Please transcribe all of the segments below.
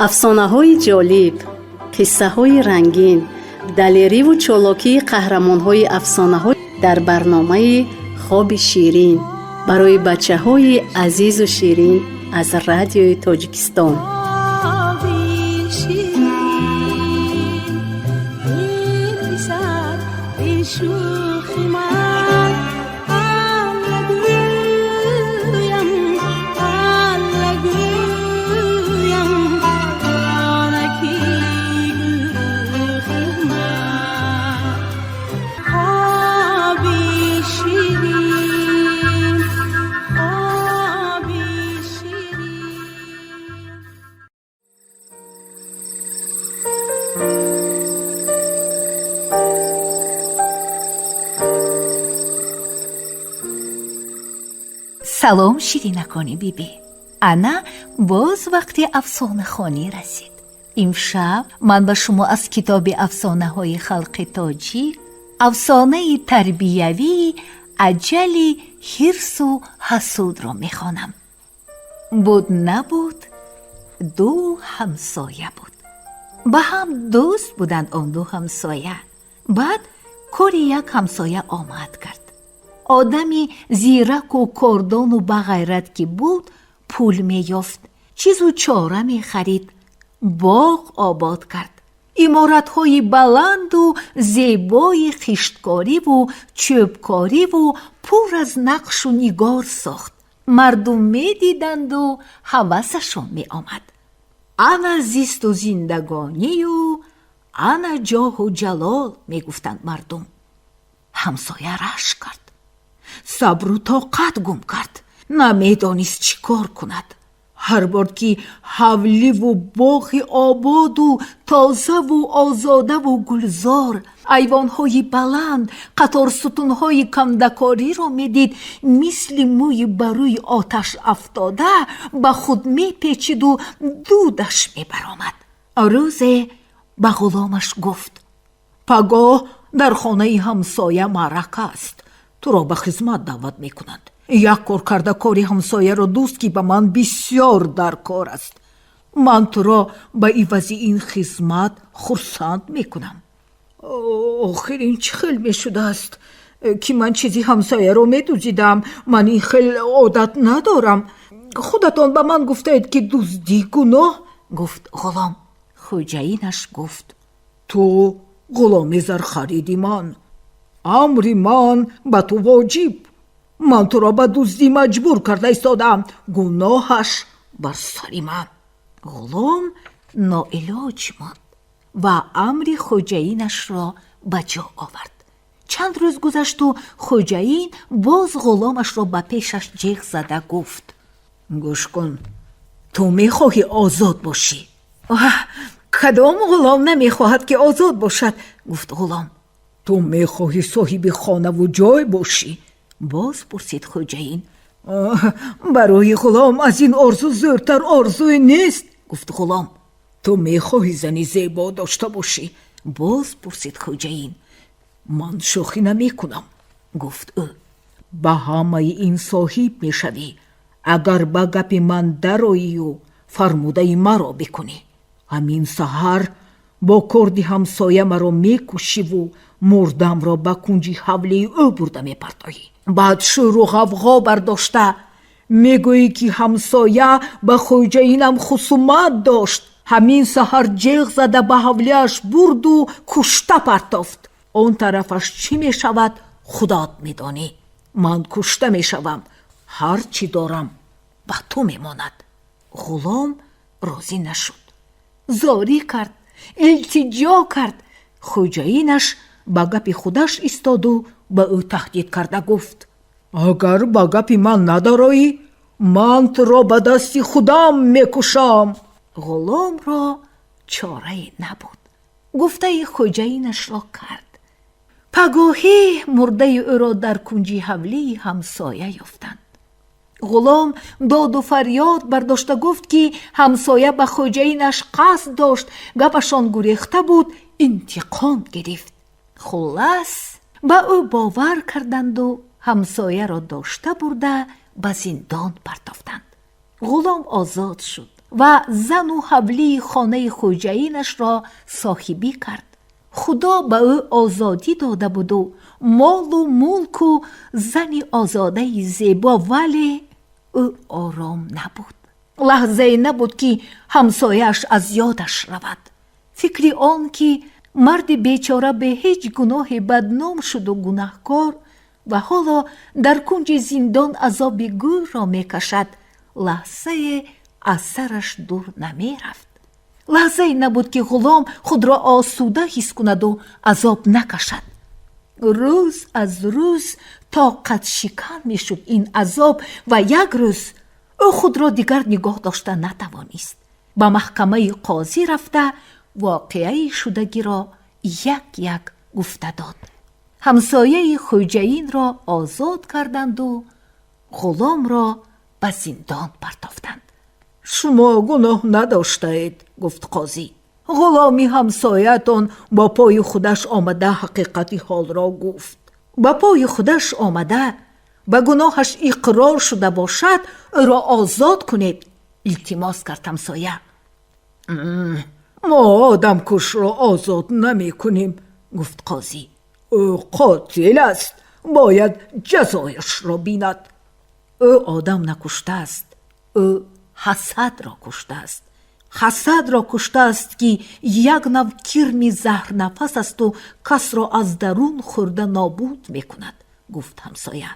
Афсонаҳои ҷолиб, қиссаҳои рангин, далериву чолокии қаҳрамонҳои афсонаҳо дар барномаи «Хоби ширин» барои бачаҳои азизу ширин аз Радиои Тоҷикистон. Хоби ширин, эй писар, эй шӯхи ман, Алла гӯям, Алла гӯям, онаки гурӯхи ман. Хоби ширин, хоби ширин. Салом, ширинакони бибӣ! Ана боз вақти афсонахонӣ расид. Имшаб ман ба шумо аз китоби афсонаҳои халқи тоҷик афсонаи тарбиявии «Аҷали ҳирсу ҳасудро» мехонам. Буд, набуд, ду ҳамсоя буд. Ба ҳам дӯст буданд он ду ҳамсоя. Баъд кори як ҳамсоя омад кард. Одами зираку кордону бағайрат ки буд, пул меёфт, чизу чора мехарид, боғ обод кард, иморатҳои баланду зебои хишткориву чӯбкориву пур аз нақшу нигор сохт. Мардум медиданду ҳавасашон меомад. Ана зисту зиндагонию ана ҷоҳу ҷалол, мегуфтанд мардум. Ҳамсоя рашк кард, сабру тоқат гум кард, намедонист чӣ кор кунад. Ҳар бор ки ҳавливу боғи ободу тозаву озодаву гулзор, айвонҳои баланд, қаторсутунҳои кандакориро медид, мисли мӯи ба рӯи оташ афтода ба худ мепечиду дудаш мебаромад. Рӯзе ба ғуломаш гуфт: «Пагоҳ дар хонаи ҳамсоя маърака аст, туро ба хизмат даъват мекунанд. Як кор карда, кори ҳамсояро дузд, ки ба ман бисёр дар кор аст. Ман туро ба ивази ин хизмат хурсанд мекунам». «Охир ин чӣ хел мешудааст, ки ман чизи ҳамсояро медузидам? Ман ин хел одат надорам. Худатон ба ман гуфтаед, ки дуздӣ гуноҳ», гуфт ғулом. Хӯҷаинаш гуфт: «Ту ғуломи зархариди ман, амри ман ба ту воҷиб. Ман туро ба дуздӣ маҷбур карда истодаам, гуноҳаш бар сари ман». Ғулом ноилоҷ монд ва амри хӯҷаинашро ба ҷо овард. Чанд рӯз гузашту хӯҷаин боз ғуломашро ба пешаш ҷеғ зада гуфт: «Гӯш кун, ту мехоҳӣ озод бошӣ?» «Кадом ғулом намехоҳад, ки озод бошад?» гуфт ғулом. «Ту мехоҳӣ соҳиби хонаву ҷой бошӣ?» боз пурсид хӯҷаин. «Барои ғулом аз ин орзу зӯртар орзуе нест», гуфт ғулом. «Ту мехоҳӣ зани зебо дошта бошӣ?» боз пурсид хӯҷаин. «Ман шӯхӣ намекунам», гуфт ӯ. «Ба ҳамаи ин соҳиб мешавӣ, агар ба гапи ман дароию фармудаи маро бикунӣ. Ҳамин саҳар бо корди ҳамсоя маро мекушиву мурдамро ба кунҷи ҳавлии ӯ бурда мепартоӣ. Баъд шӯру ғавғо бардошта мегӯӣ, ки ҳамсоя ба хӯҷаинам хусумат дошт, ҳамин саҳар ҷеғ зада ба ҳавлиаш бурду кушта партофт. Он тарафаш чӣ мешавад, худот медонӣ. Ман кушта мешавам, ҳар чӣ дорам, ба ту мемонад». Ғулом розӣ нашуд, зорӣ кард, илтиҷо кард. Хӯҷаинаш ба гапи худаш истоду ба ӯ таҳдид карда гуфт: «Агар ба гапи ман надароӣ, ман туро ба дасти худам мекушам». Ғуломро чорае набуд, гуфтаи хӯҷаинашро кард. Пагоҳӣ мурдаи ӯро дар кунҷи ҳавлии ҳамсоя ёфтанд. Ғулом доду фарёд бардошта гуфт, ки ҳамсоя ба хӯҷаинаш қасд дошт, гапашон гурехта буд, интиқом гирифт. Хуллас, ба ӯ бовар карданду ҳамсояро дошта бурда ба зиндон партофтанд. Ғулом озод шуд. Ва зану ҳавлии хонаи хоҷаинашро соҳибӣ кард. Худо ба ӯ озодӣ дода буду молу мулку зани озодаи зебо, вале ӯ ором набуд. Лаҳзае набуд, ки ҳамсояаш аз ёдаш равад. Фикри он ки марди бечора бе ҳеҷ гуноҳе бадном шуду гунаҳкор ва ҳоло дар кунҷи зиндон азоби гӯрро мекашад, лаҳзае аз сараш дур намерафт. Лаҳзае набуд, ки ғулом худро осуда ҳис кунаду азоб накашад. Рӯз аз рӯз тоқатшикан мешуд ин азоб ва як рӯз ӯ худро дигар нигоҳ дошта натавонист. Ба маҳкамаи қозӣ рафта, воқеаи шудагиро як як гуфта дод. Ҳамсояи хӯҷаинро озод карданду ғуломро ба зиндон партофтанд. Шумо гуноҳ надоштаед, гуфт қозӣ. Ғуломи ҳамсояатон бо пои худаш омада ҳақиқати ҳолро гуфт. Ба пои худаш омада ба гуноҳаш иқрор шуда бошад, ӯро озод кунед, илтимос кард ҳамсоя. Мо одамкушро озод намекунем, гуфт қозӣ. Ӯ қотил аст, бояд ҷазояшро бинад. Ӯ одам накуштааст, ӯ ҳасадро куштааст. Ҳасадро куштааст, ки як нав кирми заҳрнафас асту касро аз дарун хӯрда нобуд мекунад, гуфт ҳамсоя.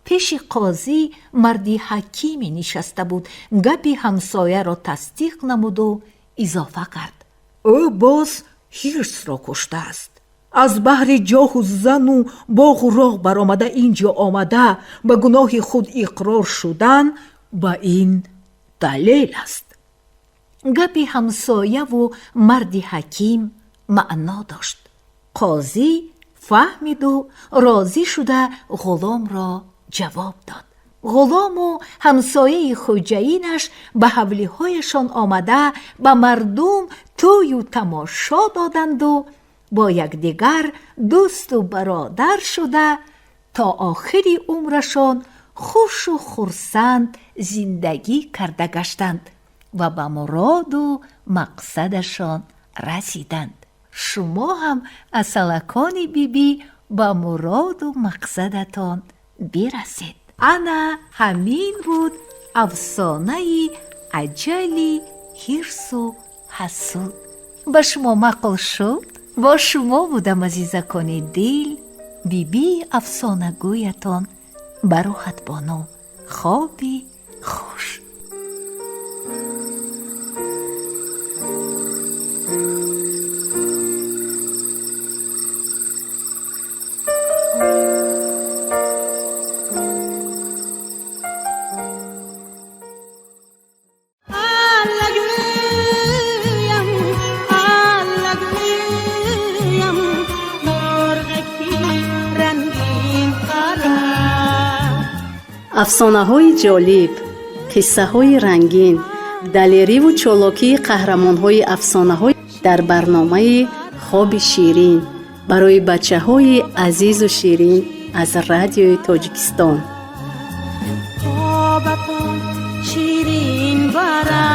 Пеши қозӣ марди ҳакиме нишаста буд. Гапи ҳамсояро тасдиқ намуду изофа кард: ӯ боз ҳирсро куштааст. Аз баҳри ҷоҳу зану боғу роғ баромада ин ҷо омада ба гуноҳи худ иқрор шудан ба ин далел аст. Гапи ҳамсояву марди ҳаким маъно дошт. Қозӣ фаҳмиду розӣ шуда ғуломро ҷавоб дод. Ғулому ҳамсояи хоҷаинаш ба ҳавлиҳояшон омада ба мардум тӯю тамошо доданду бо якдигар дӯсту бародар шуда то охири умрашон хушу хурсанд зиндагӣ карда гаштанд ва ба муроду мақсадашон расиданд. Шумо ҳам, асалакони бибӣ, ба муроду мақсадатон бирасед. Ана ҳамин буд афсонаи аҷали ҳирсу ҳасуд. Ба шумо маъқул шуд? Бо шумо будам, азизакони дил, бибии афсонагӯятон Бароҳатбону. Хоби хуш. Аллагӯям, аллагӯям, мурғаки рангин қара. Афсонаҳои ҷолиб, қиссаҳои рангин, далериву чолокии қаҳрамонҳои афсонаҳо дар барномаи «Хоби ширин» барои бачаҳои азизу ширин аз Радиои Тоҷикистон. Хобатон ширин бара.